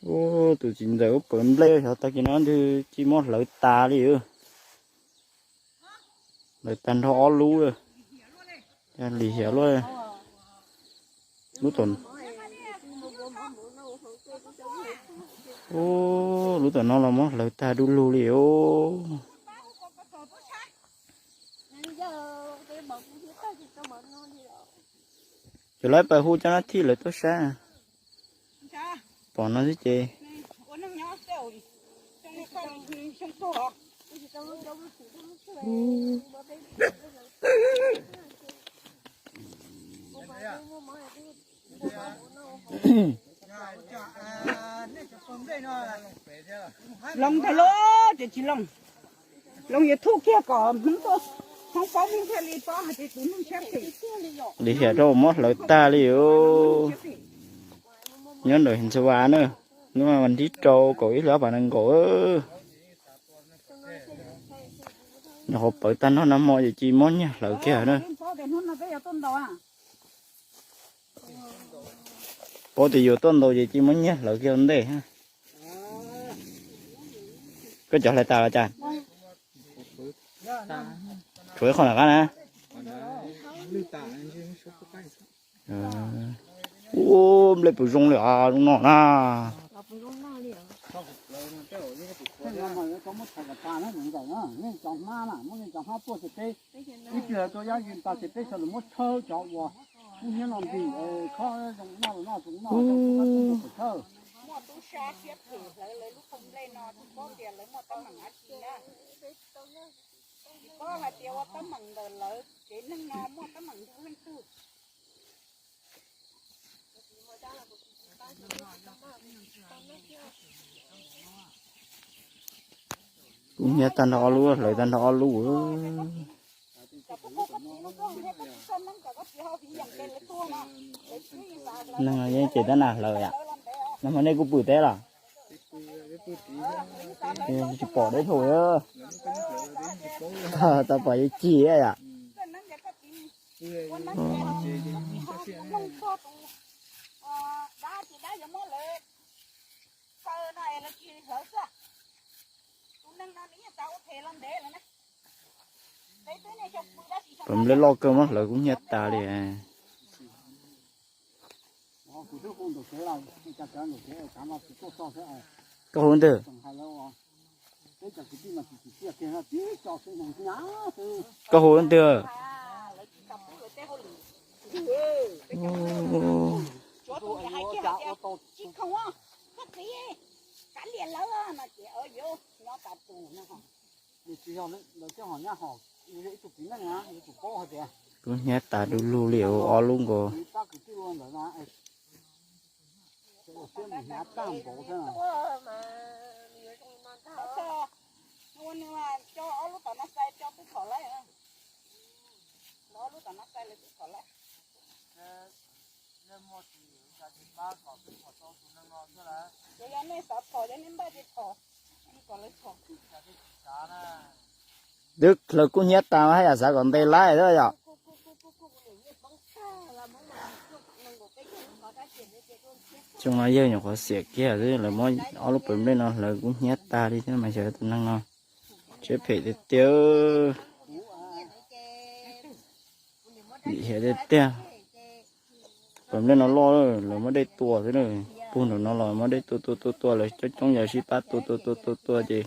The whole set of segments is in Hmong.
Tus txiv ntxawm ub pawv nplej xyov tag kis no ntag tsis muab hlawv tas li. Hlawv tag nrho ob lub, lim hiam luaj. Lub tom, lub tom no los muab hlawv tag du lug li os. Ces lawv pab hu cov nab thij lawv tuaj saib. Pom no xwb ces. Loo ntag lauj, ces tsis loo. Loo YouTube kiag kom Hmoob paub, Hmoob paub Hmoob thiaj li paub hais tias tus neeg siab phem. Lim hiam rau muab hlawv tag li os. Nyob ntawm His Ntxhua Vas na, hnub vas thib rau kaum ib hlis ob phav nees nkaum. Nyuam qhuav pawv tag nrho nag hmo ces cia li muab nyiag hlawv kiag na. Paub tias yuav tuaj ntaus ces cia li muab nyiag hlawv kiag ua ntej. Koj cov hlais tas los cas? Tshuav ib qho nram qab na. Ua nplej puas zoo li os no na. Ib pliag tau yab yus tas ces peb sawv daws muab chaw uas kub hnyiab no ntim, khob zoo noj los noj, zoo noj, tub sab siab phem hlawv lawv lub qhov nplej no tsis paub tias lawv muaj teeb meem dab tsi na. Tsis paub hais tias ua teeb meem ntawm lawv tsev neeg no muaj teeb meem nrog leej twg. Kub hnyiab tag nrho ob lub, hlawv tag nrho ob lub. Neeg yeej ces tab nas hlawv yam. Nag hmo nej kuj pw teb los? Tsis pom deb thaum. Tau pom yeej cig yam. Pawg nplej loj kawg muab hlawv kub hnyiab tas li. Koj hu ntawd. Koj hu ntawd. Kub hnyiab tas du lug li os, ob lub nkaus. Twb hlawv kub hnyiab tas haj yam xav kom ntes laib thiab yom. Xyoo no yawg nyuam qhuav xiam kiag xwb, lawv muab ob lub pawg nplej no hlawv kub hnyiab tag li thiab mas xyov tus neeg no siab phem tiag tiag. Lim hiam tiag tiag. Pawg nplej no loj, lawv muab dej tua xwb na. Puag nraum no los muab dej tua tua tua tua, lawv coob coob yawg sib pab tua tua tua tua tua ces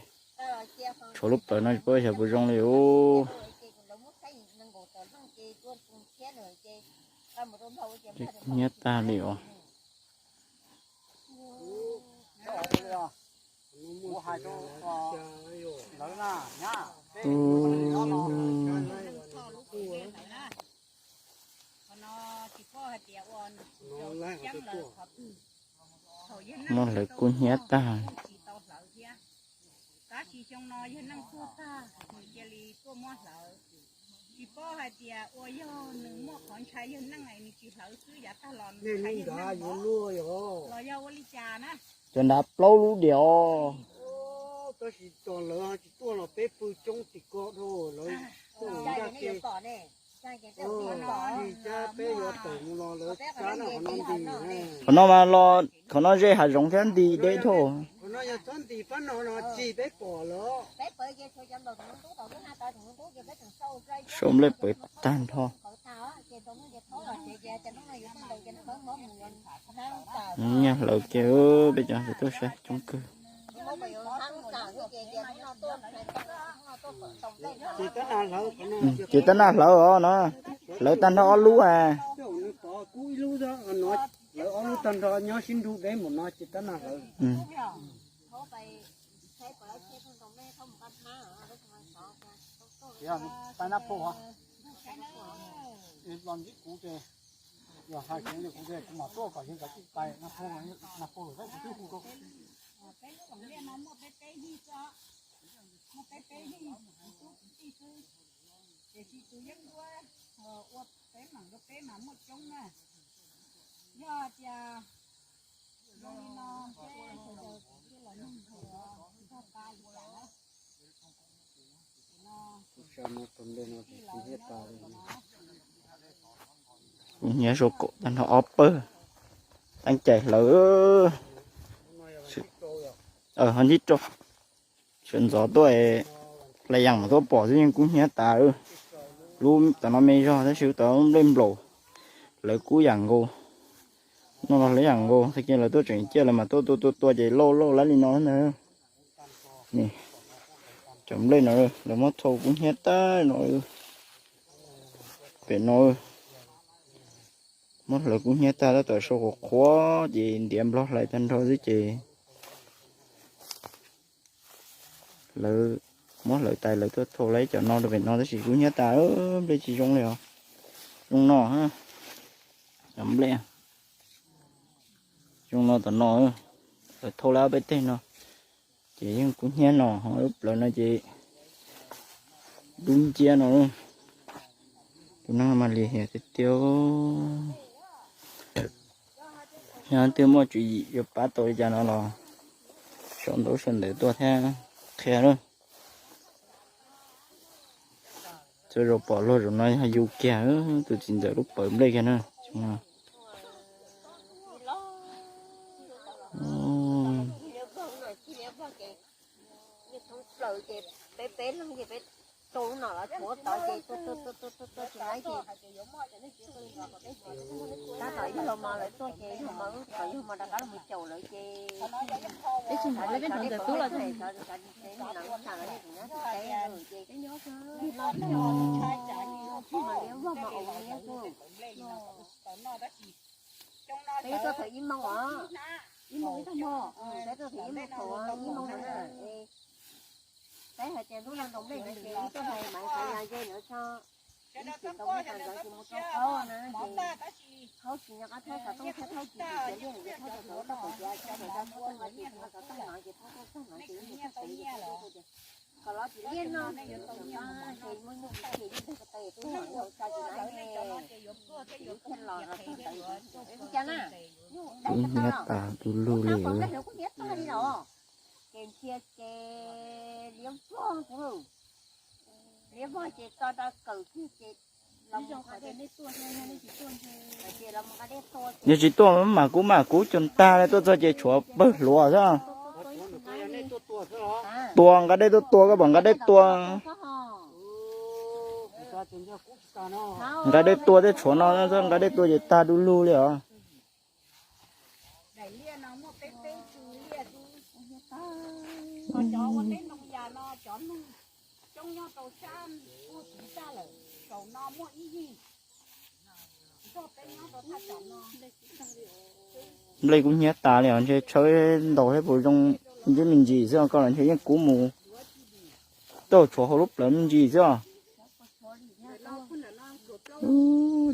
tshuav lub pawg no tsis paub xyov puas zoo li os. Kub hnyiab tag li os. Muab hlawv kub hnyiab tag. Tab sis xyoo no yawg neej tuag tag, nws cia li tuaj muab hlawv. Tsis paub hais tias ua yog nws muaj qhov ntshai yawg neej es nws tsis hlawv xwb, yav tag los nws ntshai yawg neej los yog ua li cas na. Cov nrad plaub lub diam os. Tab sis txog lawv tsis tuaj los peb pw coob tim ko dhau lawv tuaj ncaj ke. Tab peb yuav Qhov no mas los, qhov no ze hav zoov thiab nti deb dhau. Sau nplej pawv tag nrho. Nyiag hlawv kiag, peb cov tuaj saib coob kawg. Ces tab naj hlawv os no, hlawv tag nrho ob lub a. Peb lub ntawm no muaj peb peb hij xwb, muaj peb peb hij, tus tub tus tij xwb, tiam sis tus yeeb ncuab ua teeb meem rau peb mas muaj coob na. Yog tias zoo li no peb sawv daws thiaj los nug ntxog pa li cas na. Kuv hnyiab sau kaum tag nrho ob pawg, teeb cai hlawv. Ho ntib rau, sawv ntxov tuaj, hlais yas mas tuaj pom xwb yeej kub hnyiab tas. Lub tom no me zog tab sis tom nplej nplaum, lawv kub yam nkaus, noj los hlawv yam nkaus. Tag kis lawv tuaj tseem ciaj lawv mas tuaj tua tua tua ces lauj lauj lawm li no na. Cov nplej no lawv muab thau kub hnyiab tag no. Pem no muab hlawv kub hnyiab tag tab tom sau qhuav qhuav ces ntiav nplog hlais tag nrho xwb ces lawv muab hlawv tas lawv tuaj thau lawv cov no rau pem no tab sis kub hnyiab tas, nplej tsis zoo li os. Zoo no, cov nplej zoo no tom no, lawv thau lawv ob peb teg no ces yeej kub hnyiab no, ho lub plawv no ces dub nciab no. Tus neeg mas lim hiam tiag tiag. Yog twg muaj tswv yim yuav pab tau li cas no los sau ntaub sau ntawv tuaj thiab qhia lawm. Txhua zaus pom luag zaum no yog yus kiag, tus txiv ntxawm lub pawv nplej kiag na. Peb tsis hnov li peb hnov ntawm tub los. Peb tuaj thaum ib moos os, ib moos ib tag hmo, peb tuaj thaum ib moos thaum ib moos na. Peb hais tias hnub no ntaus nplej ntawd ces ib tuaj hais Maiv Xaiv Yas ze ntawd tso, ib tsis ntaus nplej tas ntawd ces mus rau qhaub na ces qhaub tsis nco qab thawb xov tooj thiab thawb tsis tsim txiaj li ces thawb tau xov tooj ces tso ntawm tso thawb tau no ces tso xov tooj no ces thawb tau tag no ces ib mus txog pem ces kom los tsis liaj no ces muaj nyuj ces yeej tag ko taw tub hauv tso tsis na ces ib thiaj los tag ntawd ua cas na. Kub hnyiab tas du lug li. Ces ntsia ces liab vog kuv, liab vog ces tso rau kawm kiag ces los mus nqa dej. Yog tsis tuaj mas kub mas kub cog ntag li, tuaj txog ces tshuav pawg hluav xwb. Tua nqa dej tuaj tua, koj pom nqa dej tua, nqa dej tua tej tshuav no, nqa dej tua ces tag du lug li os. Nplej kub hnyiab tas li os, ntshe tshawb ntaus thiab puas zoo, ntshe me ntsis xwb, koj los ntshe yeej kub mus tau tshuav hauv lub plawv me ntsis xwb os.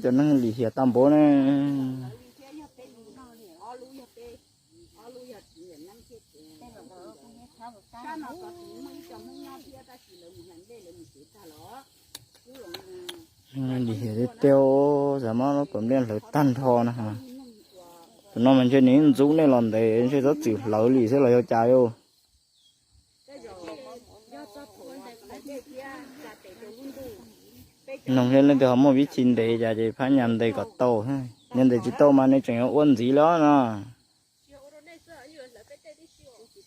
Cov neeg lim hiam tag npaum na. Lim hiam tiag tiag, xav muab lub pawv nplej hlawv tag nrho na. Tus no mas ntshe nws ntxub nej los ntev ntshe txhob txwm hlawv li xwb los yog cas yau. Noog thiab leej twg ho muaj vib thi ntes cas ces phab nyas ntes kom tau. Yog ntes tsis tau mas nws tseem yuav ua ntxiv los no.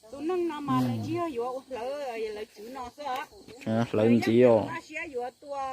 Tus neeg no mas nws tsis yog yuav ua hlawv, lawv tswv no xwb. Tseem yuav hlawv ntxiv os. Siab yuav tua.